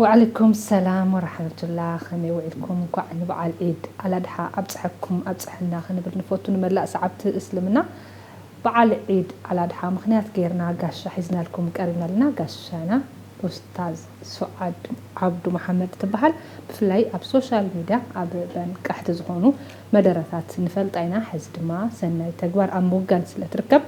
ወዓለይኩም ሰላም ወራሕመቱላህ፣ ከመይ ውዒልኩም? እንኳዕ ንበዓል ዒድ ኣላድሓ ኣብፀሐኩም ኣብፀሐና ክንብል ንፈቱ። ንመላእ ሰዓብቲ እስልምና በዓል ዒድ ኣላድሓ ምኽንያት ጌርና ጋሻ ሒዝናልኩም ቀሪብና ኣለና። ጋሻና ኡስታዝ ሱዓድ ዓብዱ መሓመድ ትበሃል። ብፍላይ ኣብ ሶሻል ሚድያ ኣብ በንቃሕቲ ዝኾኑ መደረታት ንፈልጣ ኢና። ሕዚ ድማ ሰናይ ተግባር ኣብ ምውጋን ስለ ትርከብ፣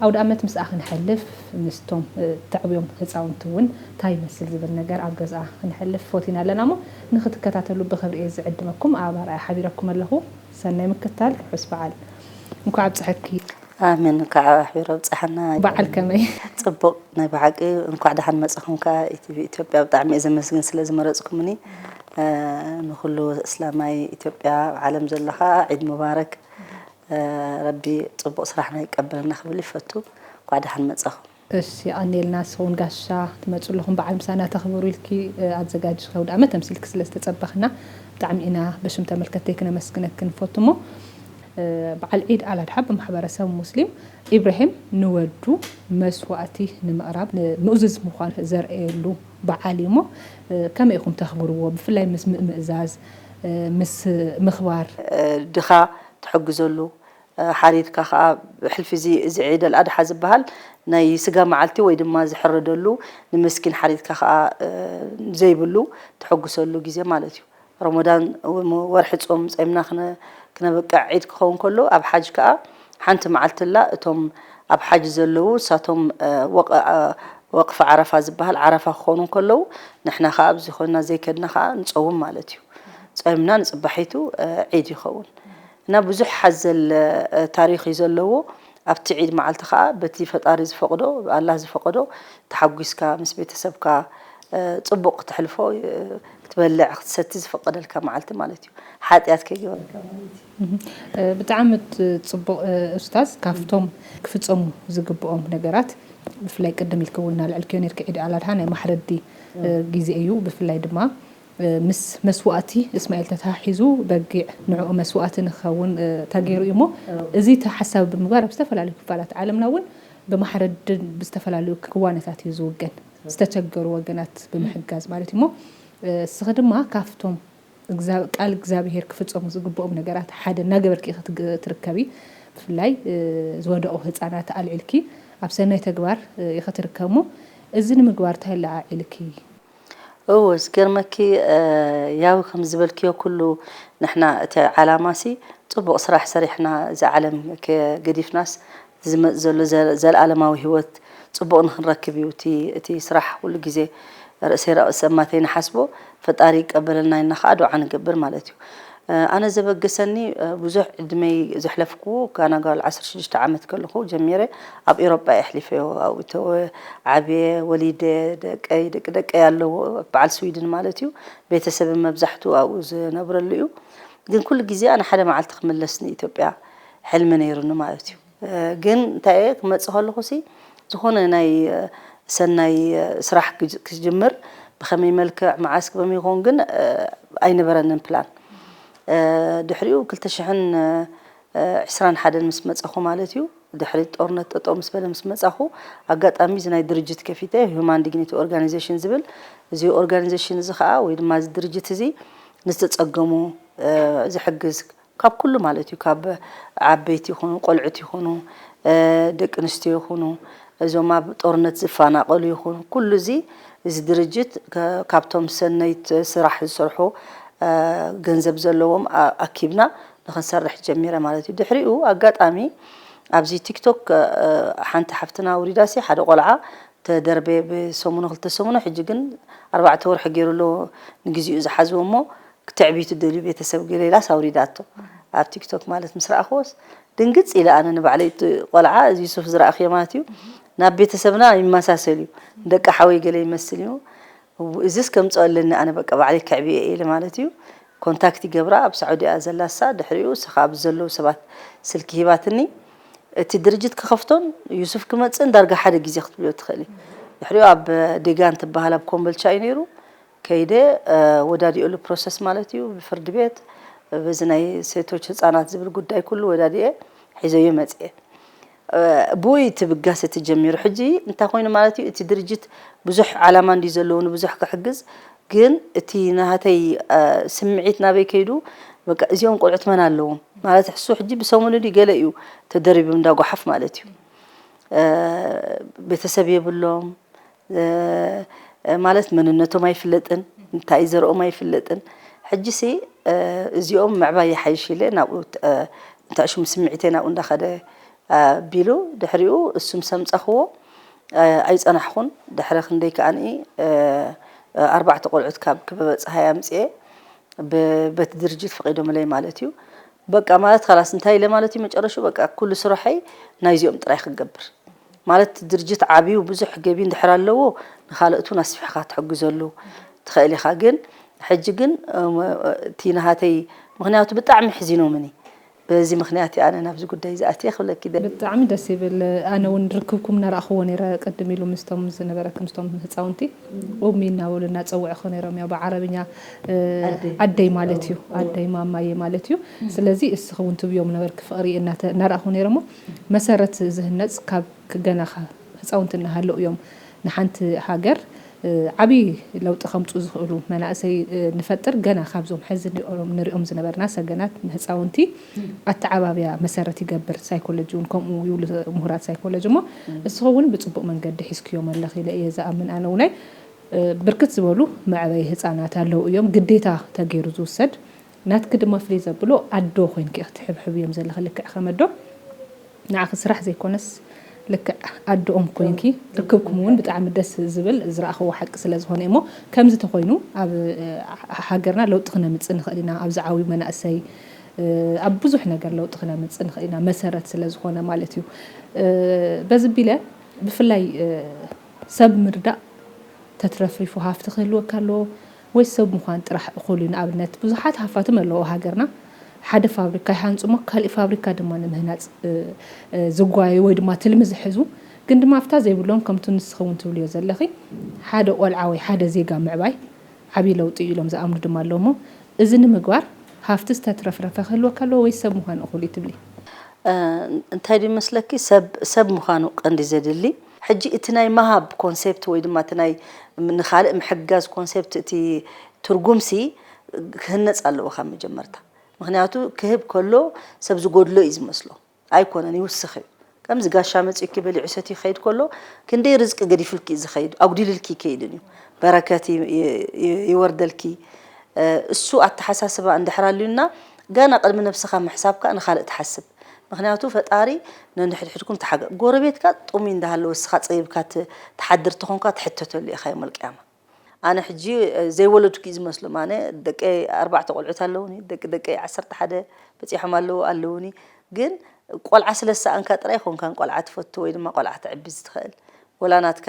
ኣውደ ኣመት ምስኣ ክንሐልፍ፣ ምስቶም፣ እ፣ ተዕብዮም ህፃውንቲ እውን እንታይ ይመስል ዝብል ነገር ኣብ ገዝኣ ክንሐልፍ ፈቲና ኣለና እሞ፣ ንኽትከታተሉ ብኽብሪ እየ ዝዕድመኩም። ኣብ ኣርኣያ ሓቢረኩም ኣለኹ። ሰናይ ምክታል፣ ርሑስ በዓል። እንኳዕ ኣብፀሐኪ። ኣሜን። እንኳዕ ኣሕቢሩ ኣብፀሐና። በዓል ከመይ? ፅቡቕ፣ ናይ ብሓቂ እንኳዕ ደሓን መፀኹም። ከዓ ኢቲቪ ኢትዮጵያ ብጣዕሚ እየ ዘመስግን ስለ ዝመረፅኩምኒ። እ፣ ንኹሉ እስላማይ ኢትዮጵያ ኣብ ዓለም ዘለኻ ዒድ ሙባረክ። እ፣ ረቢ ፅቡቕ ስራሕና ይቀበለና ክብል ይፈቱ። እንኳዕ ደሓን መፀኹም። እሺ፣ የቐንየልና። ንስኹም ጋሻ ትመፁ ኣለኹም በዓል ምሳና ተኽብሩ ኢልኪ፣ እ፣ ኣዘጋጅ ከውድ ኣመት ተምሲልኪ ስለ ዝተፀበኽና ብጣዕሚ ኢና ብሽም ተመልከተይ ክነመስግነኪ ንፈቱ። እሞ፣ እ፣ በዓል ዒድ ኣልኣድሓ ብማሕበረሰብ ሙስሊም ኢብራሂም ንወዱ መስዋእቲ ንምቕራብ ንምእዙዝ ምዃኑ ዘርእየሉ በዓል እዩ። እሞ፣ እ፣ ከመይ ኢኹም ተኽብርዎ? ብፍላይ ምስ ምእምእዛዝ፣ እ፣ ምስ ምኽባር። እ፣ ድኻ ትሕግዘሉ፣ እ፣ ሓሪድካ ኸኣ ብሕልፊ እዚ፣ እዚ ዒድ ኣልኣድሓ ዝበሃል ናይ ስጋ መዓልቲ ወይ ድማ ዝሕረደሉ፣ ንምስኪን ሓሪድካ ኸኣ፣ እ፣ ዘይብሉ ትሕጉሰሉ ግዜ ማለት እዩ። ረመዳን ወ-፣ ወርሒ ጾም ጸይምና ክነ-፣ ክነበቅዕ ዒድ ክኸውን ከሎ፣ ኣብ ሓጅ ከኣ ሓንቲ መዓልቲ ኣላ። እቶም ኣብ ሓጅ ዘለዉ፣ ንሳቶም፣ እ፣ ወቕ-፣ እ፣ ወቕፊ ዓረፋ ዝበሃል ዓረፋ ክኾኑ ከለዉ፣ ንሕና ከኣ ኣብዚ ኮይንና ዘይከድና ከኣ ንጸውም ማለት እዩ። ጾይምና ንጽባሒቱ፣ እ፣ ዒድ ይኸውን። እና ብዙሕ ሓዘል፣ እ፣ ታሪኽ እዩ ዘለዎ። ኣብቲ ዒድ መዓልቲ ከኣ በቲ ፈጣሪ ዝፈቕዶ፣ ኣላህ ዝፈቐዶ ተሓጒስካ ምስ ቤተሰብካ፣ እ፣ ጽቡቕ ክተሕልፎ፣ እ፣ ክትበልዕ ክትሰቲ ዝፈቐደልካ መዓልቲ ማለት እዩ። ሓጢኣት ከይገበርካ ማለት እዩ። እህ፣ እ፣ ብጣዕሚ ት-፣ ጽቡቕ፣ እ፣ ኡስታዝ፣ ካብቶም ክፍጸሙ ዝግብኦም ነገራት፣ ብፍላይ ቅድም ኢልኪ እውን እናልዕልክዮ ነይርኪ፣ ዒድ ኣልኣድሓ ናይ ማሕረዲ፣ እ፣ ግዜ እዩ። ብፍላይ ድማ፣ እ፣ ምስ መስዋእቲ እስማኤል ተተሓሒዙ በጊዕ ንዕኡ መስዋእቲ ንክኸውን፣ እ፣ ተገይሩ እዩ እሞ፣ እዚ ተሓሳቢ ብምግባር ኣብ ዝተፈላለዩ ክፋላት ዓለምና እውን ብማሕረድን ብዝተፈላለዩ ክዋነታት እዩ ዝውገን፣ ዝተቸገሩ ወገናት ብምሕጋዝ ማለት እዩ እሞ፣ እ፣ እስኺ ድማ ካብቶም እግዛ-፣ ቃል እግዚኣብሄር ክፍጸሙ ዝግብኦም ነገራት ሓደ እናገበርኪ ኢኺ ትግ-፣ ትርከቢ። ብፍላይ፣ እ፣ ዝወደቑ ህጻናት ኣልዒልኪ ኣብ ሰናይ ተግባር፣ እ፣ ኢኺ ትርከቢ እሞ፣ እዚ ንምግባር እንታይ ኣለዓዒልኪ? እወ፣ ዝገርመኪ፣ እ፣ ያው ከም ዝበልክዮ ኩሉ ንሕና እቲ ዓላማሲ ጽቡቕ ስራሕ ሰሪሕና እዛ ዓለም ከ-፣ ገዲፍናስ ዝመጽእ ዘሎ ዘ-፣ ዘለኣለማዊ ህይወት ጽቡቕ ንኽንረክብ እዩ። እቲ፣ እቲ ስራሕ ኩሉ ግዜ ርእሰይ ራእሲ እማተይ ንሓስቦ፣ ፈጣሪ ይቀበለልና ኢልና ኸኣ ዱዓ ንገብር ማለት እዩ። እ፣ ኣነ ዘበገሰኒ፣ እ፣ ብዙሕ ዕድመይ ዘሕለፍክዎ፣ ጋና ጓል ዓሰርተ ሽዱሽተ ዓመት ከለኹ ጀሚረ ኣብ ኤውሮጳ እየ ኣሕሊፈዮ። ኣብኡ ተወ-፣ ዓብየ፣ ወሊደ፣ ደቀይ፣ ደቂ ደቀይ ኣለዎ፣ በዓል ስዊድን ማለት እዩ። ቤተሰብ መብዛሕትኡ ኣብኡ ዝነብረሉ እዩ። ግን ኩሉ ግዜ ኣነ ሓደ መዓልቲ ክምለስ ንኢትዮጵያ ሕልሚ ነይሩኒ ማለት እዩ። እ፣ ግን እንታይ እየ ክመጽእ ከለኹሲ፣ ዝኾነ ናይ፣ እ፣ ሰናይ፣ እ፣ ስራሕ ክጅ-፣ ክጅምር ብኸመይ መልክዕ፣ መዓስ፣ ከመይ ይኸውን ግን፣ እ፣ ኣይነበረንን ፕላን። እ፣ ድሕሪኡ ክልተ ሽሕን ዕስራን ሓደን ምስ መጻኹ ማለት እዩ፣ ድሕሪ ጦርነት ጠጠው ምስ በለ ምስ መጻኹ፣ ኣጋጣሚ እዚ ናይ ድርጅት ከፊተ፣ ሁማን ዲግኒቲ ኦርጋናይዜሽን ዝብል፣ እዚ ኦርጋናይዜሽን እዚ ኸኣ ወይ ድማ እዚ ድርጅት እዚ ንዝተጸገሙ፣ እ፣ ዝሕግዝ ካብ ኩሉ ማለት እዩ፣ ካብ ዓበይቲ ይኹኑ፣ ቆልዑት ይኹኑ፣ እ፣ ደቂ ኣንስትዮ ይኹኑ፣ እዞም ኣብ ጦርነት ዝፈናቐሉ ይኹኑ፣ ኩሉ እዚ፣ እዚ ድርጅት ከ-፣ ካብቶም ሰነይት ስራሕ ዝሰርሑ፣ እ፣ ገንዘብ ዘለዎም ኣ-፣ ኣኪብና ንኽንሰርሕ ጀሚረ ማለት እዩ። ድሕሪኡ ኣጋጣሚ ኣብዚ ቲክቶክ፣ እ፣ ሓንቲ ሓፍትና ውሪዳሲ ሓደ ቆልዓ ተደርበ ብሰሙኑ ክልተ ሰሙኑ፣ ሕጂ ግን ኣርባዕተ ወርሒ ገይሩ ኣሎ ንግዚኡ ዝሓዝዎ። እሞ ክትዕብዩ ትደልዩ ቤተሰብ ገለ ኢላስ ኣውሪዳቶ ኣብ ቲክቶክ ማለት ምስ ረኣኽዎስ ድንግጽ ኢለ ኣነ ንባዕለይ። እቲ ቆልዓ እዚ ዩሱፍ ዝረኣኽዮ ማለት እዩ ናብ ቤተሰብና ይመሳሰል እዩ፣ ደቂ ሓወይ ገለ ይመስል እዩ። እዚስ ከምፅኦ ኣለኒ ኣነ በቃ ባዕለይ ክዕብየ እየ ኢለ ማለት እዩ። ኮንታክት ይገብራ ኣብ ሳዑዲ እያ ዘላ እሳ። ድሕሪኡ እሳ ኣብ ዘለዉ ሰባት ስልኪ ሂባትኒ። እቲ ድርጅት ክኸፍቶን ዩሱፍ ክመፅእን ዳርጋ ሓደ ግዜ ክትብልዮ ትኽእሊ። ድሕሪኡ ኣብ ዴጋን ትበሃል ኣብ ኮምቦልቻ እዩ ነይሩ። ከይደ ወዳዲኦሉ ፕሮሰስ ማለት እዩ ብፍርድ ቤት በዚ ናይ ሴቶች ህፃናት ዝብል ጉዳይ ኩሉ ወዳዲኤ ሒዘዮ መፅኤ። ብኡ እዩ እቲ ብጋስ እቲ ጀሚሩ። ሕጂ እንታይ ኮይኑ ማለት እዩ፣ እቲ ድርጅት ብዙሕ ዓላማ እንዲ ዘለዎ ንብዙሕ ክሕግዝ፣ ግን እቲ ናሃተይ ስምዒት ናበይ ከይዱ፣ በቃ እዚኦም ቆልዑት መን ኣለዎም ማለት ሕሱ ሕጂ ብሰሙኑ ድዩ ገለ እዩ ተደሪቡ እንዳ ጓሓፍ ማለት እዩ። ቤተሰብ የብሎም ማለት መንነቶም ኣይፍለጥን፣ እንታይ ዘርኦም ኣይፍለጥን። ሕጂ ሲ እዚኦም ምዕባይ ይሓይሽ ኢለ ናብኡ እንታሽሙ ስምዒተይ ናብኡ እንዳኸደ ቢሉ ድሕሪኡ እሱም ሰምፀኽዎ ኣይፀናሕኹን። ድሕሪ ክንደይ ከኣኒ ኣርባዕተ ቆልዑት ካብ ክበበ ፀሃይ ኣምፅኤ በቲ ድርጅት ፈቒዶምለይ ማለት እዩ። በቃ ማለት ኻላስ እንታይ ኢለ ማለት እዩ መጨረሹ በቃ ኩሉ ስራሐይ ናይዚኦም ጥራይ ክገብር ማለት ድርጅት ዓብዩ ብዙሕ ገቢ እንድሕር ኣለዎ ንኻልኦት እውን ኣስፊሕካ ትሕግዘሉ ትኽእል ኢኻ። ግን ሕጂ ግን እቲ ናሃተይ ምክንያቱ ብጣዕሚ ሕዚኖምኒ በዚ ምክንያት ኣነ ናብዚ ጉዳይ ዝኣትየ ክብለኪ ደሊ። ብጣዕሚ ደስ ይብል። ኣነ እውን ርክብኩም እናረኣኽዎ ነይረ ቅድም ኢሉ ምስቶም ዝነበረክም ምስቶም ህፃውንቲ ኡሚ እናበሉ እናፀውዕኹ ነይሮም ያው ብዓረብኛ ኣደይ ማለት እዩ ኣደይ ማማየ ማለት እዩ። ስለዚ እስኺ እውን ትብዮም ነበርኪ ፍቕሪ እናረኣኹ ነይረ እሞ መሰረት ዝህነፅ ካብ ገና ህፃውንቲ እናሃለዉ እዮም ንሓንቲ ሃገር ዓብዪ ለውጢ ከምፅኡ ዝኽእሉ መናእሰይ ንፈጥር። ገና ካብዞም ሕዚ ንሪኦም ዝነበርና ሰገናት ንህፃውንቲ ኣተዓባብያ መሰረት ይገብር። ሳይኮሎጂ እውን ከምኡ ይብሉ ምሁራት ሳይኮሎጂ እሞ እስኺ እውን ብፅቡቕ መንገዲ ሒዝክዮም ኣለኺ ኢለ እየ ዝኣምን። ኣነ እውናይ ብርክት ዝበሉ መዕበይ ህፃናት ኣለዉ እዮም ግዴታ ተገይሩ ዝውሰድ። ናትኪ ድማ ፍልይ ዘብሎ ኣዶ ኮይንኪ ኢኺ ትሕብሕብዮም ዘለኺ ልክዕ ከም ኣዶ ንዓኺ ስራሕ ዘይኮነስ ልክዕ ኣደኦም ኮይንኪ ርክብኩም እውን ብጣዕሚ ደስ ዝብል ዝረኣኽዎ ሓቂ ስለ ዝኾነ እሞ ከምዚ ተኾይኑ ኣብ ሃገርና ለውጢ ክነምፅእ ንኽእል ኢና። ኣብ ዝዓብዩ መናእሰይ ኣብ ብዙሕ ነገር ለውጢ ክነምፅእ ንኽእል ኢና መሰረት ስለ ዝኾነ ማለት እዩ። በዚ ቢለ ብፍላይ ሰብ ምርዳእ ተትረፍሪፉ ሃፍቲ ክህልወካ ኣለዎ ወይስ ሰብ ምዃን ጥራሕ እኹል እዩ? ንኣብነት ብዙሓት ሃፋትም ኣለዎ ሃገርና ሓደ ፋብሪካ ይሃንፁ እሞ ካሊእ ፋብሪካ ድማ ንምህናፅ ዝጓየዩ ወይ ድማ ትልሚ ዝሕዙ ግን ድማ ኣብታ ዘይብሎም ከምቲ ንስኺ እውን ትብልዮ ዘለኺ ሓደ ቆልዓ ወይ ሓደ ዜጋ ምዕባይ ዓብዪ ለውጢ እዩ ኢሎም ዝኣምኑ ድማ ኣለዉ እሞ እዚ ንምግባር ሃፍቲ ዝተትረፍረፈ ክህልወካ ኣለዎ ወይስ ሰብ ምዃን እኹል እዩ ትብሊ? እንታይ ድዩ መስለኪ ሰብ ሰብ ምዃኑ ቀንዲ ዘድሊ። ሕጂ እቲ ናይ ምሃብ ኮንሴፕት ወይ ድማ እቲ ናይ ንኻልእ ምሕጋዝ ኮንሴፕት እቲ ትርጉም ሲ ክህነፅ ኣለዎ ካብ መጀመርታ። ምክንያቱ ክህብ ከሎ ሰብ ዝጎድሎ እዩ ዝመስሎ ኣይኮነን ይውስኽ እዩ። ከምዚ ጋሻ መፂኡኪ በሊዑ ሰትዩ ክኸይድ ከሎ ክንደይ ርዝቂ ገዲፉልኪ እዩ ዝኸይድ ኣጉዲልልኪ ይከይድን እዩ። በረከት ይወርደልኪ። እሱ ኣተሓሳስባ እንድሕር ኣልዩና ገና ቅድሚ ነብስኻ ምሕሳብ ከዓ ንኻልእ ትሓስብ። ምክንያቱ ፈጣሪ ነንሕድሕድኩም ተሓገ ጎረቤትካ ጥሙይ እንዳሃለወ እስኻ ፀቢብካ ትሓድር ተኾንካ ትሕተተሉ ኢኻ የውመል ቅያማ። ኣነ ሕጂ ዘይወለድኩ እዩ ዝመስሎም ኣነ ደቀይ ኣርባዕተ ቆልዑት ኣለውኒ ደቂ ደቀይ ዓሰርተ ሓደ በፂሖም ኣለዉ ኣለውኒ። ግን ቆልዓ ስለ ዝሰኣንካ ጥራይ ኮንካን ቆልዓ ትፈቱ ወይ ድማ ቆልዓ ተዕብዝ ትኽእል ወላ ናትካ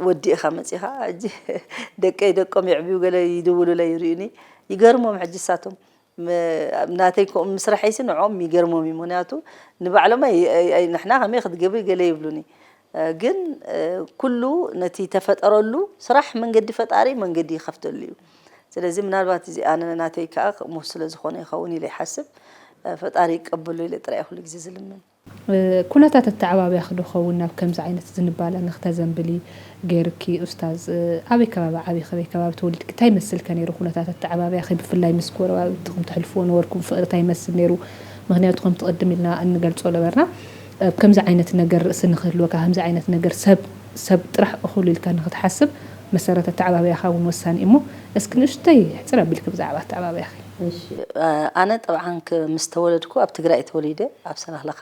ወዲ ኢኻ መፂኻ። ሕጂ ደቀይ ደቆም የዕብዩ ገለ ይድውሉለይ ይርእዩኒ ይገርሞም። ሕጂ እሳቶም ናተይ ከምኡ ምስራሐይሲ ንዕኦም ይገርሞም እዩ። ምክንያቱ ንባዕሎም ንሕና ከመይ ክትገብሪ ገለ ይብሉኒ። ግን ኩሉ ነቲ ተፈጠረሉ ስራሕ መንገዲ ፈጣሪ መንገዲ ይኸፍተሉ እዩ። ስለዚ ምናልባት እዚ ኣነ ናተይ ከዓ ከምኡ ስለ ዝኾነ ይኸውን ኢለ ይሓስብ። ፈጣሪ ይቀበሎ ኢለ ጥራይ ኩሉ ግዜ ዝልምን። ኩነታት ኣተዓባብያኺ ዶ ኸውን ናብ ከምዚ ዓይነት ዝንባለ ንክተዘንብሊ ገይርኪ? ኡስታዝ ኣበይ ከባቢ ዓቢኺ ኣበይ ከባቢ ተወሊድኪ እንታይ ይመስል ከ ነይሩ ኩነታት ኣተዓባብያኺ ብፍላይ ምስ ጎረባብትኹም ተሕልፍዎ ነበርኩም ፍቕሪ እንታይ ይመስል ነይሩ? ምኽንያቱ ከምቲ ቅድም ኢልና እንገልጾ ነበርና ኣብ ከምዚ ዓይነት ነገር ርእሲ ንክህልወካ ከምዚ ዓይነት ነገር ሰብ ሰብ ጥራሕ እኹል ኢልካ ንክትሓስብ መሰረት ኣተዓባብያኻ እውን ወሳኒ እዩ እሞ እስኪ ንእሽተይ ሕጽር ኣቢልኪ ብዛዕባ ኣተዓባብያኺ። ኣነ ጠብዓን ምስ ተወለድኩ ኣብ ትግራይ ተወሊደ ኣብ ሰላክለካ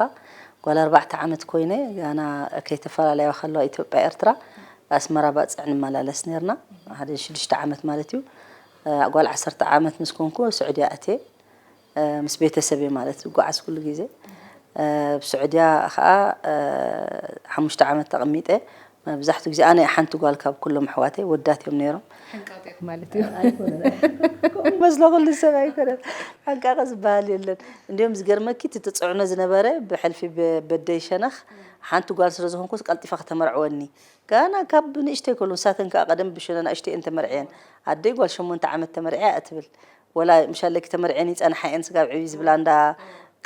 ጓል ኣርባዕተ ዓመት ኮይነ፣ ጋና ከይተፈላለያ ከለዋ ኢትዮጵያ ኤርትራ ኣስመራ ባጽዕ ንመላለስ ነርና። ሓደ ሽዱሽተ ዓመት ማለት እዩ። እ፣ ጓል ዓሰርተ ዓመት ምስ ኮንኩ ስዑድያ ኣትየ፣ እ፣ ምስ ቤተሰበይ ማለት ዝጓዓዝ ኩሉ ግዜ። እ፣ ኣብ ስዑድያ ኸኣ፣ እ፣ ሓሙሽተ ዓመት ተቐሚጠ። መብዛሕትኡ ግዜ ኣነ ሓንቲ ጓል ካብ ኩሎም ኣሕዋተይ፣ ወዳት እዮም ነይሮም። ሕንቃቕ ኢኹ ማለት እዩ። መስሎ ኩሉ ሰብ ኣይኮነን። ሓንቃቐ ዝበሃል የለን። እንዲሁም ዝገርመኪ እቲ ትጽዕኖ ዝነበረ ብሕልፊ ብ-፣ በደይ ሸነኽ ሓንቲ ጓል ስለ ዝኾንኩ ቀልጢፋ ከተመርዕወኒ። ጋና ካብ ንእሽተይ ከሉ ንሳተን ከኣ ቀደም ብሽነ ንእሽተይ እየን ተመርዕየን። ኣደይ ጓል ሸሞንተ ዓመት ተመርዕያ እያ ትብል። ወላ ምሻለኪ ተመርዕየን ይጸንሓ እየን ስጋብ ዕብይ ዝብላ እንዳ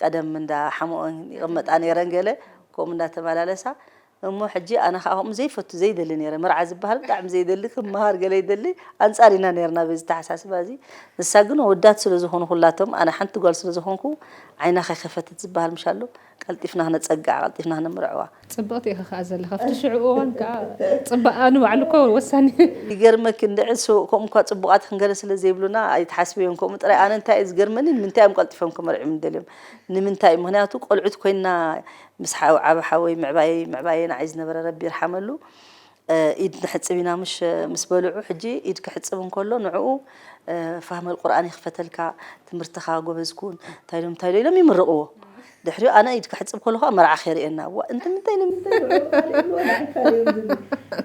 ቀደም እንዳ ሓምኦን ይቕመጣ ነይረን ገለ ከምኡ እንዳ ተመላለሳ። እሞ ሕጂ ኣነ ከኣ ከምኡ ዘይፈቱ ዘይደሊ ነይረ። መርዓ ዝበሃል ብጣዕሚ ዘይደሊ ክመሃር ገለ ይደሊ ኣንጻር ኢና ነይርና በዚ ተሓሳስባ እዚ። ንሳ ግን ወዳት ስለ ዝኾኑ ኩላቶም ኣነ ሓንቲ ጓል ስለ ዝኾንኩ ዓይና ከይከፈተት ዝበሃል ምሻሎ ቀልጢፍና ክነጸግዓ ቀልጢፍና ክነምርዕዋ። ጽብቕቲ ኢኺ ከኣ ዘለኺ ኣብቲ ሽዑ እዋን ከኣ ጽባቐ ንባዕሉ እኮ ወሳኒ። ይገርመኪ እንድዒ እሱ ከምኡ እኳ ጽቡቓት ክንገለ ስለ ዘይብሉና ኣይትሓስብዮን ከምኡ ጥራይ ኣነ እንታይ እዩ ዝገርመኒ ንምንታይ እዮም ቀልጢፎም ክመርዕዮም ደልዮም ንምንታይ እዩ ምኽንያቱ ቆልዑት ኮይንና ምስ ሓው ዓቢ ሓወይ ምዕባየይ ምዕባየ ንዓይ ዝነበረ ረቢ ይርሓመሉ ኢድ ንሕጽብ ኢና ምሽ ምስ በልዑ ሕጂ ኢድ ክሕጽብ እንከሎ ንዕኡ ፋህመል ቁርኣን ይኽፈተልካ ትምህርትኻ ጎበዝ ኩን እንታይ ኢሎም እንታይ ኢሎም ይምርቕዎ ድሕሪኡ ኣነ ኢድ ክሕጽብ ከለኹ መርዓ ከይርእየና ዋ እንት ምንታይ ንምንታይ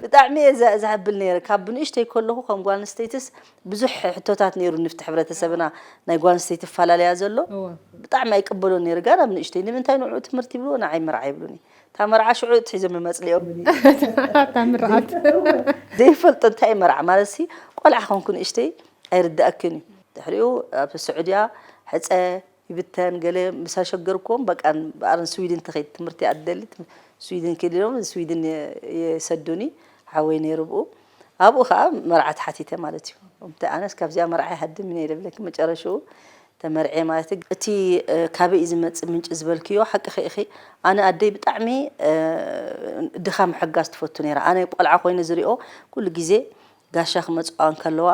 ብጣዕሚ እየ ዘ- ዘሕብል ነይረ ካብ ብንእሽተይ ከለኹ ከም ጓል ኣንስተይትስ ብዙሕ ሕቶታት ነይሩ ንፍቲ ሕብረተሰብና ናይ ጓል ኣንስተይቲ ፈላለያ ዘሎ እወ ብጣዕሚ ኣይቅበሎን ነይረ ጋር ኣብ ንእሽተይ ንምንታይ ንዕኡ ትምህርቲ ይብልዎ ንዓይ መርዓ ይብሉኒ እታ መርዓ ሽዑ ትሒዞም መፅሊኦም እታ ምርቓት ዘይፈልጦ እንታይ መርዓ ማለት ሲ ቆልዓ ኮንኩ ንእሽተይ ኣይርዳእክን እዩ ድሕሪኡ ኣብ ስዑድያ ሕፀ ይብተን ገለ ምሳሸገርኩም በቃ በኣርን ስዊድን ትኸይድ ትምህርቲ ኣደሊ ስዊድን ክልሎም ስዊድን የሰዱኒ ሓወይ ነይሩ ብኡ ኣብኡ ከዓ መርዓ ተሓቲተ ማለት እዩ እምተ ኣነስ ካብዚኣ መርዓ ይሃድም እየ ለብለኪ መጨረሽኡ ተመርዐ ማለት እዩ እቲ ካበይ እዩ ዝመፅእ ምንጭ ዝበልክዮ ሓቂ ኸኢኺ ኣነ ኣደይ ብጣዕሚ ድኻ ምሕጋዝ ትፈቱ ነይራ ኣነ ቆልዓ ኮይነ ዝሪኦ ኩሉ ግዜ ጋሻ ክመፅዋ እንከለዋ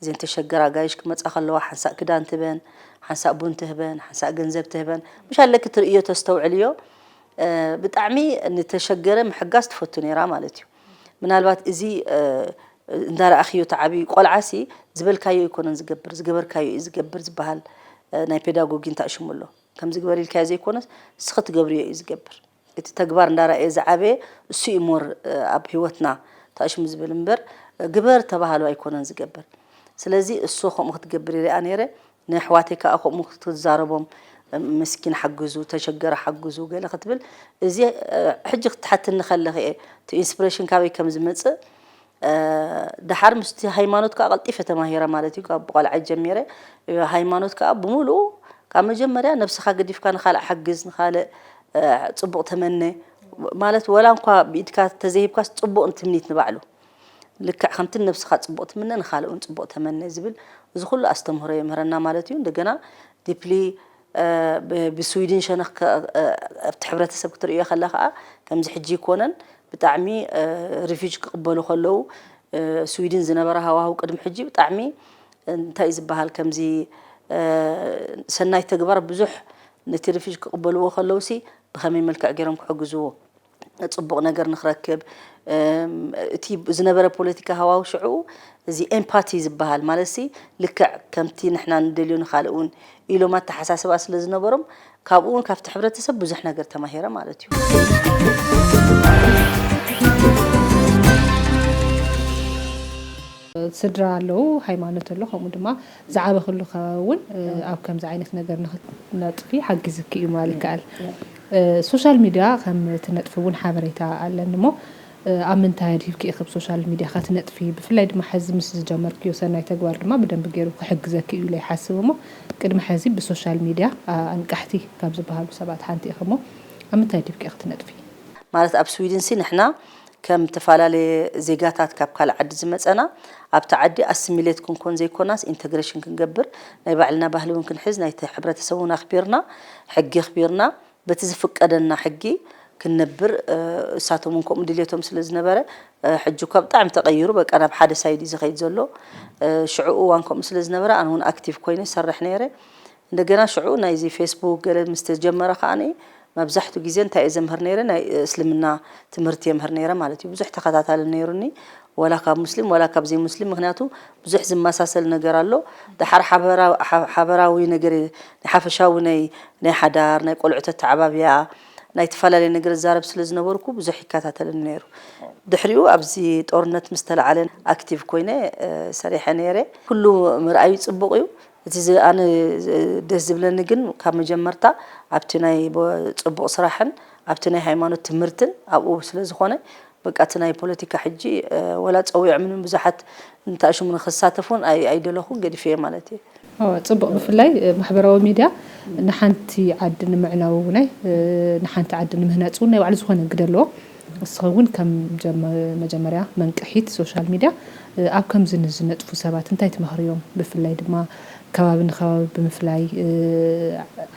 እዘን ተሸገራ ኣጋይሽ ክመፃ ከለዋ ሓንሳእ ክዳን ትህበን፣ ሓንሳእ ቡን ትህበን፣ ሓንሳእ ገንዘብ ትህበን፣ ምሽ ኣለኪ ትርእዮ ተስተውዕልዮ ብጣዕሚ ንተሸገረ ምሕጋዝ ትፈቱ ነይራ ማለት እዩ። ምናልባት እዚ እንዳረኣኽዮ ተዓብዩ ቆልዓሲ ዝበልካዮ ኣይኮነን ዝገብር ዝገበርካዮ እዩ ዝገብር ዝበሃል ናይ ፔዳጎጊ እንታይ ሽሙ ኣሎ ከምዚ ግበር ኢልካዮ ዘይኮነስ ንስኺ ትገብርዮ እዩ ዝገብር። እቲ ተግባር እንዳረኣየ ዝዓበየ እሱ እዩ more ኣብ ሂወትና ተኣሽሙ ዝብል እምበር ግበር ተባሃሉ ኣይኮነን ዝገብር ስለዚ እሱ ከምኡ ክትገብር ይሪኣ ነይረ ንኣሕዋተይ ከዓ ከምኡ ክትዛረቦም ምስኪን ሓግዙ ተሸገረ ሓግዙ ገለ ክትብል እዚ ሕጂ ክትሓትኒ ከለኺ እየ እቲ inspiration ካበይ ከም ዝመፅእ ደሓር ምስቲ ሃይማኖት ከዓ ቀልጢፈ ተማሂረ ማለት እዩ ካብ ቆልዓይ ጀሚረ ሃይማኖት ከዓ ብምሉኡ ካብ መጀመርያ ነብስኻ ገዲፍካ ንኻልእ ሓግዝ ንኻልእ ፅቡቕ ተመነ ማለት ወላ እንኳ ብኢድካ ተዘይሂብካስ ፅቡቕ ትምኒት ንባዕሉ ልክዕ ከምቲ ነብስኻ ፅቡቕ ትምነ ንኻልእ እውን ፅቡቕ ተመነ ዝብል እዚ ኩሉ ኣስተምህሮ የምህረና ማለት እዩ እንደገና deeply ብስዊድን ሸነኽ ኣብቲ ሕብረተሰብ ክትርእዮ ከላ ከዓ ከምዚ ሕጂ ይኮነን ብጣዕሚ refugee ክቕበሉ ከለዉ ስዊድን ዝነበረ ሃዋህው ቅድሚ ሕጂ ብጣዕሚ እንታይ እዩ ዝበሃል ከምዚ ሰናይ ተግባር ብዙሕ ነቲ refugee ክቕበልዎ ከለዉ ሲ ብኸመይ መልክዕ ገይሮም ክሕግዝዎ ፅቡቕ ነገር ንክረክብ እቲ ዝነበረ ፖለቲካ ሃዋው ሽዑ እዚ empathy ዝበሃል ማለት ሲ ልክዕ ከምቲ ንሕና ንደልዮ ንካልእ እውን ኢሎም ኣተሓሳስባ ስለ ዝነበሮም ካብኡ እውን ካብቲ ሕብረተሰብ ብዙሕ ነገር ተማሂረ ማለት እዩ። ስድራ ኣለዉ፣ ሃይማኖት ኣሎ፣ ከምኡ ድማ ዝዓበኽሉ ከባቢ እውን ኣብ ከምዚ ዓይነት ነገር ንክትነጥፊ ሓጊዝኪ እዩ ምባል ይከኣል። ሶሻል ሚድያ ከም ትነጥፊ እውን ሓበሬታ ኣለኒ እሞ ኣብ ምንታይ ኣድሂብኪ ኢኺ ብሶሻል ሚድያ ከትነጥፊ? ብፍላይ ድማ ሕዚ ምስ ዝጀመርክዮ ሰናይ ተግባር ድማ ብደንቢ ገይሩ ክሕግዘኪ እዩ ኢለ ይሓስብ እሞ ቅድሚ ሕዚ ብሶሻል ሚድያ ኣንቃሕቲ ካብ ዝበሃሉ ሰባት ሓንቲ ኢኺ እሞ ኣብ ምንታይ ኣድሂብኪ ኢኺ ትነጥፊ? ማለት ኣብ ስዊድን ሲ ንሕና ከም ተፈላለየ ዜጋታት ካብ ካልእ ዓዲ ዝመጸና ኣብቲ ዓዲ ኣስሚሌት ክንኮን ዘይኮናስ ኢንተግሬሽን ክንገብር ናይ ባዕልና ባህሊ እውን ክንሕዝ ናይቲ ሕብረተሰብ እውን ኣኽቢርና ሕጊ ኣኽቢርና በቲ ዝፍቀደና ሕጊ ክንነብር እሳቶም እውን ከምኡ ድልየቶም ስለ ዝነበረ ሕጂ እኳ ብጣዕሚ ተቐይሩ በቃ ናብ ሓደ ሳይድ እዩ ዝኸይድ ዘሎ ሽዑ እዋን ከምኡ ስለ ዝነበረ ኣነ እውን ኣክቲቭ ኮይነ ይሰርሕ ነይረ እንደገና ሽዑ ናይዚ ፌስቡክ ገለ ምስ ተጀመረ ከዓኒ መብዛሕቱ ግዜ እንታይ እየ ዘምህር ነይረ? ናይ እስልምና ትምህርቲ የምህር ነይረ ማለት እዩ። ብዙሕ ተኸታታሊ ነይሩኒ፣ ወላ ካብ ሙስሊም ወላ ካብ ዘይሙስሊም፣ ምኽንያቱ ብዙሕ ዝመሳሰል ነገር ኣሎ። ደሓር ሓበራ-፣ ሓ-፣ ሓበራዊ ነገር፣ ናይ ሓፈሻዊ ናይ፣ ናይ ሓዳር፣ ናይ ቆልዑ ተተዓባብያ፣ ናይ ተፈላለየ ነገር እዛረብ ስለ ዝነበርኩ ብዙሕ ይከታተለኒ ነይሩ። ድሕሪኡ ኣብዚ ጦርነት ምስ ተለዓለ ኣክቲቭ ኮይነ፣ እ፣ ሰሪሐ ነይረ። ኩሉ ምርኣዩ ጽቡቕ እዩ። እቲ ዝ-፣ ኣነ ዝ-፣ ደስ ዝብለኒ ግን ካብ መጀመርታ ኣብቲ ናይ ቦ-፣ ጽቡቕ ስራሕን ኣብቲ ናይ ሃይማኖት ትምህርትን ኣብኡ ስለ ዝኾነ፣ በቃ እቲ ናይ ፖለቲካ ሕጂ፣ እ፣ ወላ ጸዊዖምኒ ብዙሓት እንተኣሽሙኒ ክሳተፍ እውን ኣይ-፣ ኣይደለኹን፣ ገዲፈዮ ማለት እየ። እወ፣ ጽቡቕ። ብፍላይ፣ እ፣ ማሕበራዊ ሚድያ ንሓንቲ ዓዲ ንምዕናው እውን፣ እ፣ ንሓንቲ ዓዲ ንምህናጽ እውን ናይ ባዕሉ ዝኾነ ግደ ኣለዎ። ንስኺ እውን ከም ጀመ-፣ መጀመርያ መንቅሒት ሶሻል ሚድያ፣ እ፣ ኣብ ከምዚ ንዝነጥፉ ሰባት እንታይ ትመኽርዮም? ብፍላይ ድማ ከባቢ ንከባቢ ብምፍላይ፣ እ፣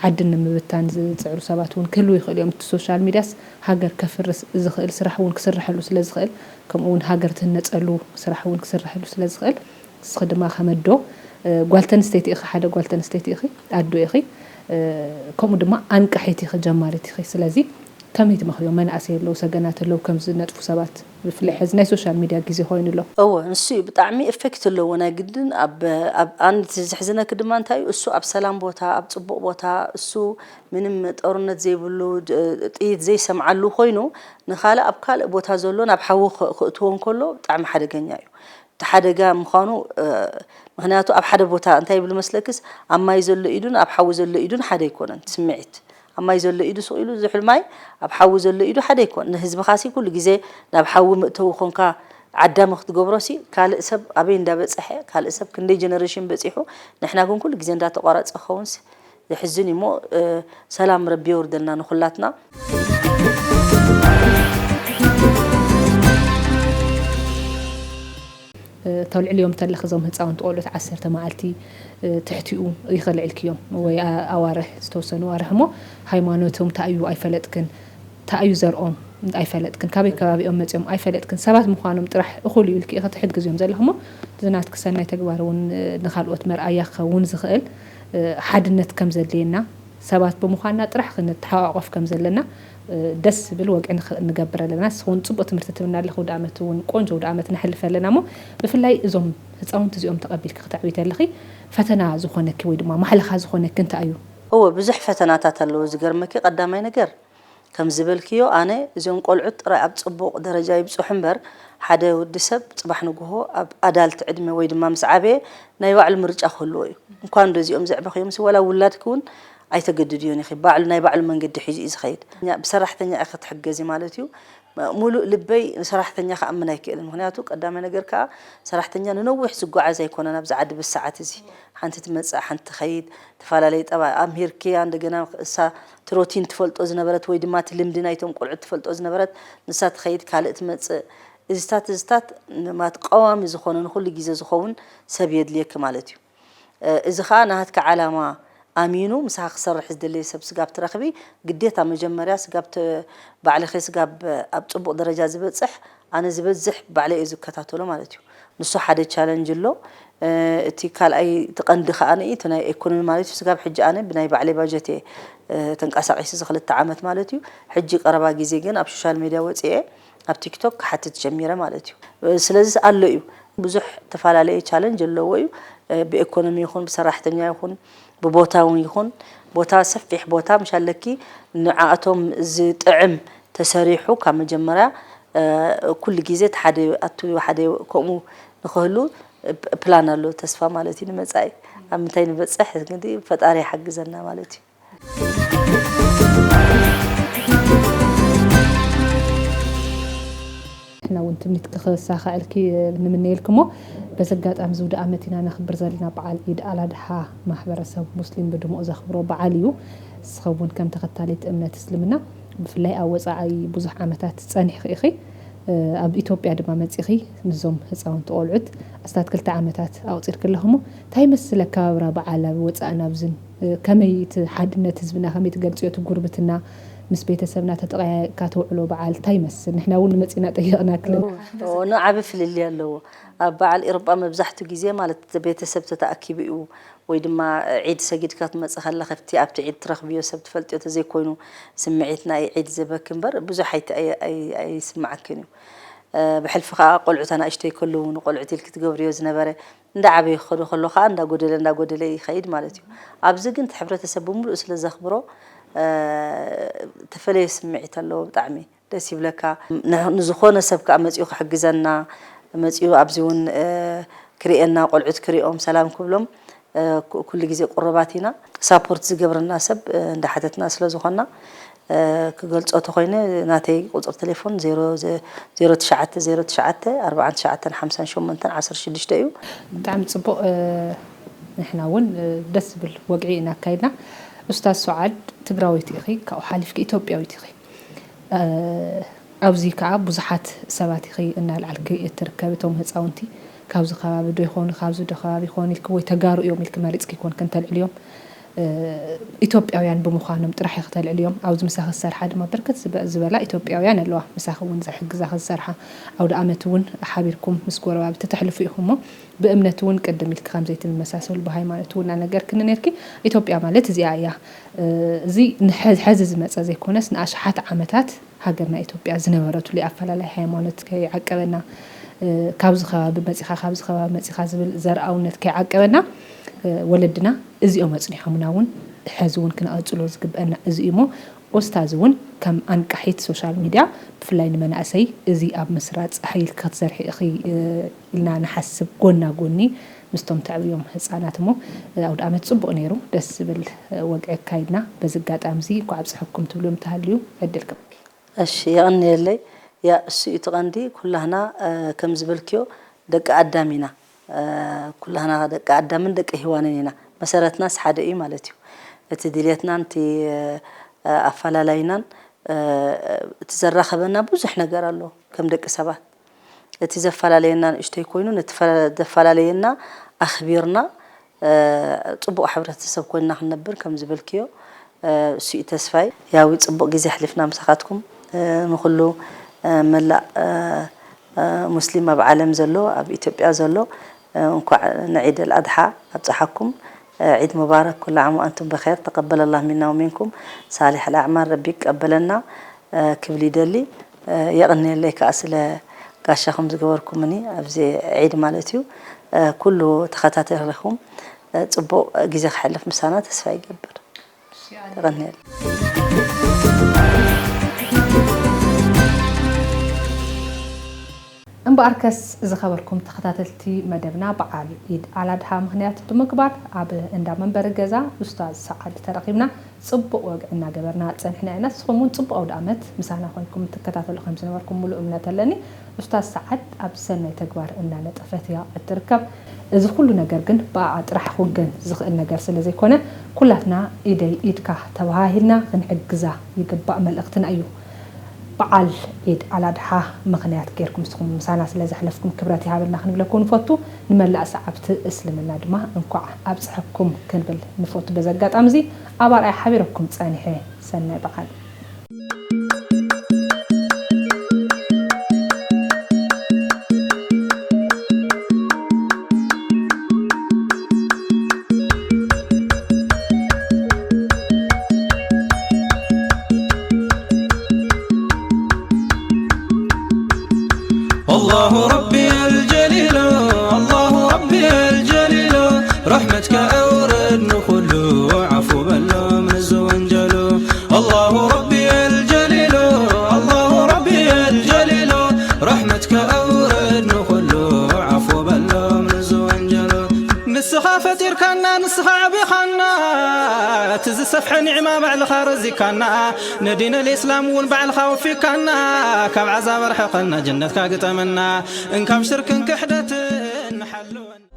ዓዲ ንምብታን ዝጽዕሩ ሰባት እውን ክህልዉ ይኽእሉ እዮም። እቲ ሶሻል ሚድያስ ሃገር ከፍርስ ዝኽእል ስራሕ እውን ክስርሐሉ ስለ ዝኽእል፣ ከምኡ እውን ሃገር ትህነጸሉ ስራሕ እውን ክስርሐሉ ስለ ዝኽእል፣ ንስኺ ድማ ከም ኣዶ፣ እ፣ ጓል ተንስተይቲ ኢኺ፣ ሓደ ጓል ተንስተይቲ ኢኺ፣ ኣዶ ኢኺ፣ እ፣ ከምኡ ድማ ኣንቃሒት ኢኺ፣ ጀማሪት ኢኺ። ስለዚ ከመይ ትመኽርዮም? መናእሰይ ኣለዉ፣ ሰገናት ኣለዉ፣ ከምዚ ዝነጥፉ ሰባት፣ ብፍላይ ሕዚ ናይ ሶሻል ሚድያ ግዜ ኮይኑ ኣሎ። እወ፣ ንሱ እዩ ብጣዕሚ ኢፌክት ኣለዎ። ናይ ግድን ኣብ፣ ኣብ፣ ኣንቲ ዘሕዝነኪ ድማ እንታይ እዩ? እሱ ኣብ ሰላም ቦታ፣ ኣብ ጽቡቕ ቦታ፣ እሱ ምንም ጦርነት ዘይብሉ፣ ድ-፣ ጥይት ዘይሰምዓሉ ኮይኑ፣ ንኻልእ ኣብ ካልእ ቦታ ዘሎ ናብ ሓዊ ክ-፣ ክእትዎ እንከሎ ብጣዕሚ ሓደገኛ እዩ። እቲ ሓደጋ ምዃኑ፣ እ፣ ምኽንያቱ ኣብ ሓደ ቦታ እንታይ ይብሉ መስለክስ፣ ኣብ ማይ ዘሎ ኢዱን ኣብ ሓዊ ዘሎ ኢዱን ሓደ ኣይኮነን። ስምዒት፣ ኣብ ማይ ዘሎ ኢዱ ስቕ ኢሉ ዝሑል ማይ፣ ኣብ ሓዊ ዘሎ ኢዱ ሓደ ኣይኮን። ንህዝብኻሲ ኩሉ ግዜ ናብ ሓዊ መእተዊ ኮንካ ዓዳሚ ክትገብሮሲ፣ ካልእ ሰብ ኣበይ እንዳበጽሐ፣ ካልእ ሰብ ክንደይ ጀነሬሽን በጺሑ፣ ንሕና ግን ኩሉ ግዜ እንዳተቋረጸ ክኸውንሲ ዘሕዝን እዩ እሞ፣ እ፣ ሰላም ረቢ የውርደልና ንኹላትና። እ፣ ተልዕልዮም ተለኺ እዞም ህፃውንቲ ቆልዑት ዓሰርተ መዓልቲ፣ እ፣ ትሕቲኡ ይኸልዕልክዮም ወይ ኣ-፣ ኣዋርሕ፣ ዝተወሰኑ ኣዋርሕ እሞ ሃይማኖቶም እንታይ እዩ ኣይፈለጥክን፣ እንታይ እዩ ዘርኦም ኣይፈለጥክን፣ ካበይ ከባቢኦም መፂኦም ኣይፈለጥክን፣ ሰባት ምዃኖም ጥራሕ እኹል እዩ ኢልኪ ኢኺ ትሕግዝዮም ዘለኺ እሞ፣ እዚ ናትኪ ሰናይ ተግባር እውን፣ እ፣ ንኻልኦት መርኣያ ክኸውን ዝኽእል፣ እ፣ ሓድነት ከም ዘድልየና፣ ሰባት ብምዃንና ጥራሕ ክንተሓቋቆፍ ከም ዘለና፣ እ፣ ደስ ዝብል ወግዒ ንኽ-፣ ንገብር ኣለና። ንስኺ እውን ጽቡቕ ትምህርቲ ትብና ኣለኺ። ውድኣመት እውን ቆንጆ ውድኣመት ነሕልፍ ኣለና እሞ፣ ብፍላይ እዞም ህጻውንቲ እዚኦም ተቐቢልኪ ክተዕብይ ተለኺ ፈተና ዝኾነኪ ወይ ድማ ማሕለኻ ዝኾነኪ እንታይ እዩ? እወ፣ ብዙሕ ፈተናታት ኣለዎ። ዝገርመኪ ቀዳማይ ነገር፣ ከም ዝበልክዮ፣ ኣነ እዚኦም ቆልዑት ጥራይ ኣብ ጽቡቕ ደረጃ ይብጽሑ እምበር፣ ሓደ ወዲ ሰብ ጽባሕ ንግሆ ኣብ ኣዳልት ዕድመ ወይ ድማ ምስ ዓበየ ናይ ባዕሉ ምርጫ ክህልዎ እዩ። እንኳን ዶ እዚኦም ዘዕበኽዮምሲ፣ ወላ ውላድኪ እውን ኣይተገድድዮን ኢኺ። ባዕሉ ናይ ባዕሉ መንገዲ ሒዙ እዩ ዝኸይድ። እኛ ብሰራሕተኛ ኢኺ ክትሕገዚ ማለት እዩ። ሙሉእ ልበይ ንሰራሕተኛ ክኣምን ኣይክእልን። ምኽንያቱ ቀዳማይ ነገር ከኣ ሰራሕተኛ ንነዊሕ ዝጓዓዝ ኣይኮነን ኣብዚ ዓዲ በዚ ሰዓት እዚ። ሓንቲ ትመጽእ፣ ሓንቲ ትኸይድ፣ ተፈላለየ ጠባ ኣምሂርክያ፣ እንደገና እሳ እቲ ሮቲን ትፈልጦ ዝነበረት ወይ ድማ እቲ ልምዲ ናይቶም ቆልዑት ትፈልጦ ዝነበረት ንሳ ትኸይድ፣ ካልእ ትመጽእ። እዚታት፣ እዚታት ንማት ቀዋሚ ዝኾነ ንኹሉ ግዜ ዝኸውን ሰብ የድልየኪ ማለት እዩ። እ፣ እዚ ኸኣ ናትኪ ዓላማ ኣሚኑ ምሳኻ ክሰርሕ ዝደለየ ሰብ ስጋብ ትረኽቢ፣ ግዴታ መጀመርያ ስጋብ ተ-፣ ባዕልኺ ስጋብ ኣብ ጽቡቕ ደረጃ ዝበጽሕ፣ ኣነ ዝበዝሕ ባዕለይ እየ ዝከታተሎ ማለት እዩ። ንሱ ሓደ ቻለንጅ ኣሎ። እ፣ እቲ ካልኣይ፣ እቲ ቀንዲ ከኣ እቲ ናይ ኢኮኖሚ ማለት እዩ። ስጋብ ሕጂ ኣነ ብናይ ባዕለይ ባጀት እየ፣ እ፣ ተንቀሳቒሲ እዚ ክልተ ዓመት ማለት እዩ። ሕጂ ቀረባ ግዜ ግን ኣብ ሶሻል ሜድያ ወጺኤ ኣብ ቲክቶክ ክሓትት ጀሚረ ማለት እዩ። ስለዚ ኣሎ እዩ፣ ብዙሕ ተፈላለየ ቻለንጅ ኣለዎ እዩ። ብኢኮኖሚ ይኹን፣ ብሰራሕተኛ ይኹን፣ ብቦታ እውን ይኹን፣ ቦታ፣ ሰፊሕ ቦታ ምሽ ኣለኪ፣ ንዓኣቶም ዝጥዕም ተሰሪሑ ካብ መጀመርያ፣ ኩሉ ግዜ እቲ ሓደ ኣቱ ሓደ ከምኡ ንኽህሉ ፕላን ኣሎ፣ ተስፋ ማለት እዩ ንመጻኢ። ኣብ ምንታይ ንበጽሕ እንግዲህ ፈጣሪ ይሓግዘና ማለት እዩ። ንሕና እውን ትምኒት ክሳኻዐልኪ ንምነየልኪ እሞ፣ በዚ ኣጋጣሚ እዚ ውደ ዓመት ኢና ነኽብር ዘለና በዓል ዒድ ኣልኣድሓ ማሕበረሰብ ሙስሊም ብድሙቕ ዘኽብሮ በዓል እዩ። ንስኺ እውን ከም ተኸታሊት እምነት እስልምና ብፍላይ ኣብ ወጻኢ ብዙሕ ዓመታት ጸኒሕኺ ኢኺ። ኣብ ኢትዮጵያ ድማ መጺኺ ምስዞም ህጻውንቲ ቆልዑት ኣስታት ክልተ ዓመታት ኣቑጺርኪ ኣለኺ እሞ፣ እንታይ ይመስል ኣከባብራ በዓል ኣብ ወጻእን ኣብዝን? ከመይ እቲ ሓድነት ህዝብና ከመይ ትገልጽዮ? እቲ ጉርብትና ምስ ቤተሰብና ተጠቐያየቕካ ተውዕሎ በዓል እንታይ ይመስል? ንሕና እውን መጺና ጠይቕናክን። ንዓቢ ፍልልይ ኣለዎ። ኣብ በዓል ኤሮጳ መብዛሕቱ ግዜ ማለት ቤተሰብ ተተኣኪቡ እዩ፣ ወይ ድማ ዒድ ሰጊድካ ትመጽእ ከለኻ ኣብቲ ኣብቲ ዒድ ትረኽብዮ ሰብ ትፈልጥዮ ተዘይኮይኑ ስምዒት ናይ ዒድ ዘበኪ እምበር ብዙሕ ኣይት- ኣይ- ኣይ- ኣይስምዓክን እዩ። ብሕልፊ ከኣ ቆልዑት ኣናእሽተይ ከለዉ ንቆልዑት ኢልኪ ትገብርዮ ዝነበረ እንዳዓበየ ክኸዶ ከሎ ከኣ እንዳጎደለ እንዳጎደለ ይኸይድ ማለት እዩ። ኣብዚ ግን እቲ ሕብረተሰብ ብምሉኡ ስለ ዘኽብሮ ተፈለየ ስምዒት ኣለዎ። ብጣዕሚ ደስ ይብለካ። ንዝኾነ ሰብ ከኣ መጺኡ ክሕግዘና መጺኡ ኣብዚ እውን ክርእየና ቆልዑት ክርእዮም ሰላም ክብሎም ኩሉ ግዜ ቁሩባት ኢና። ሳፖርት ዝገብረና ሰብ እንዳሓተትና ስለ ዝኾንና ክገልጾ ተኾይነ ናተይ ቁጽሪ ቴሌፎን ዜሮ ትሽዓተ ዜሮ ትሽዓተ ኣርባዓን ትሽዓተን ሓምሳን ሸሞንተን ዓሰርተ ሽዱሽተ እዩ። ብጣዕሚ ጽቡቕ። ንሕና እውን ደስ ዝብል ወግዒ ኢና ኣካይድና። ኡስታዝ ሱዓድ ትግራወይቲ ኢኺ፣ ካብኡ ሓሊፍኪ ኢትዮጵያዊት ኢኺ። ኣብዚ ከዓ ብዙሓት ሰባት ኢኺ እናልዓልኪ እትርከቢ። እቶም ህፃውንቲ ካብዚ ከባቢ ዶ ይኾኑ ካብዚ ዶ ከባቢ ይኾኑ ኢልኪ ወይ ተጋሩ እዮም ኢልኪ መሪፅኪ ይኮንክን ተልዕልዮም። ኢትዮጵያውያን ብምዃኖም ጥራሕ ኢኺ ተልዕልዮም። ኣብዚ ምሳኺ ዝሰርሓ ድማ ብርክት ዝበላ ኢትዮጵያውያን ኣለዋ፣ ምሳኺ እውን ዝሕግዛኺ ዝሰርሓ። ኣውደ ኣመት እውን ሓቢርኩም ምስ ጎረባብቲ ተሕልፉ ኢኹም እሞ ብእምነት እውን ቅድም ኢልኪ ከምዘይትመሳሰሉ ብሃይማኖት እውን እናነገርክኒ ነርኪ። ኢትዮጵያ ማለት እዚኣ እያ። እዚ ንሐዚ ዝመፀ ዘይኮነስ ንኣሽሓት ዓመታት ሃገርና ኢትዮጵያ ዝነበረትሉ ኣፈላላይ ሃይማኖት ከይዓቀበና፣ ካብዚ ከባቢ መፂኻ ካብዚ ከባቢ መፂኻ ዝብል ዘርኣውነት ከይዓቀበና፣ ወለድና እዚኦም ኣፅኒሖምና እውን ሐዚ እውን ክነቐፅሎ ዝግበአና እዚ እዩ እሞ ኡስታዝ እውን ከም ኣንቃሒት ሶሻል ሚድያ ብፍላይ ንመናእሰይ እዚ ኣብ ምስራፅ ሓይል ክትሰርሒ ኢኺ ኢልና ንሓስብ። ጎና ጎኒ ምስቶም ተዕብዮም ህፃናት እሞ ኣውደ ኣመት ፅቡቕ ነይሩ፣ ደስ ዝብል ወግዒ ኣካይድና። በዚ ኣጋጣሚ እዚ እንኳዕ ኣብፀሐኩም ትብሉ እንተሃልዩ ዕድል ክበኪ። እሺ የቐንየለይ። ያ እሱ እዩ እቲ ቀንዲ። ኩላህና ከም ዝበልክዮ ደቂ ኣዳም ኢና። ኩላህና ደቂ ኣዳምን ደቂ ሄዋንን ኢና። መሰረትናስ ሓደ እዩ ማለት እዩ። እቲ ድልየትናን እቲ ኣፈላላይናን እቲ ዘራኸበና ብዙሕ ነገር ኣሎ ከም ደቂ ሰባት። እቲ ዘፈላለየና ንእሽተይ ኮይኑ ነቲ ዘፈላለየና ኣኽቢርና ፅቡቕ ሕብረተሰብ ኮይንና ክንነብር ከም ዝበልክዮ እሱ እዩ ተስፋይ። ያዊ ፅቡቕ ግዜ ኣሕሊፍና ምሳኻትኩም። ንኹሉ መላእ ሙስሊም ኣብ ዓለም ዘሎ ኣብ ኢትዮጵያ ዘሎ እንኳዕ ንዒድ ኣልኣድሓ ኣብፀሓኩም። ዒድ ሙባረክ ኩሉ ዓም ወኣንቱም ብኸይር ተቀበለላህ ሚና ወሚንኩም ሳሊሕ ኣልኣዕማል ረቢ ይቀበለና ክብል ይደሊ። የቐንየለይ ከዓ ስለ ጋሻኹም ዝገበርኩምኒ ኣብዚ ዒድ ማለት እዩ። ኩሉ ተኸታተልኩም ፅቡቕ ግዜ ክሕልፍ ምሳና ተስፋ ይገብር። የቐንየለይ። እምበኣርከስ ዝኸበርኩም ተኸታተልቲ መደብና በዓል ኢድ ኣላድሓ ምኽንያት ብምግባር ኣብ እንዳ መንበሪ ገዛ ኡስታዝ ሰዓድ ተረኺብና ፅቡቕ ወግዒ እናገበርና ፀኒሕና ኢና። ንስኹም እውን ፅቡቕ ኣውደ ኣመት ምሳና ኮይንኩም ትከታተሉ ከም ዝነበርኩም ሙሉእ እምነት ኣለኒ። ኡስታዝ ሰዓድ ኣብ ሰናይ ተግባር እናነጠፈት እያ እትርከብ። እዚ ኩሉ ነገር ግን ብኣኣ ጥራሕ ክውገን ዝኽእል ነገር ስለ ዘይኮነ ኩላትና ኢደይ ኢድካ ተባሃሂልና ክንሕግዛ ይግባእ መልእኽትና እዩ። በዓል ዒድ ኣላድሓ ምኽንያት ጌርኩም ንስኹም ምሳና ስለ ዘሕለፍኩም ክብረት ይሃበልና ክንብለኩም ንፈቱ። ንመላእ ሰዓብቲ እስልምና ድማ እንኳዕ ኣብፀሐኩም ክንብል ንፈቱ። በዚ ኣጋጣሚ እዚ ኣብ ኣርኣያ ሓቢረኩም ፀኒሐ ሰናይ በዓል። الله ربي الجليل الله ربي الجليل رحمتك أورد نخلو عفو بلو من الزونجلو الله ربي الجليل الله ربي الجليل رحمتك أورد نخلو عفو بلو من الزونجلو ንስኻ ፈጢርካና ንስኻ ኣዕቢኻና እቲ ዝሰፍሐ ኒዕማ ባዕልኻ ረዚካና ንዲን ልእስላም እውን ባዕልኻ ወፊካና ካብ ዓዛብ ኣርሕቐና ጀነትካ ግጠመና እንካብ ሽርክን ክሕደትን ሓልወና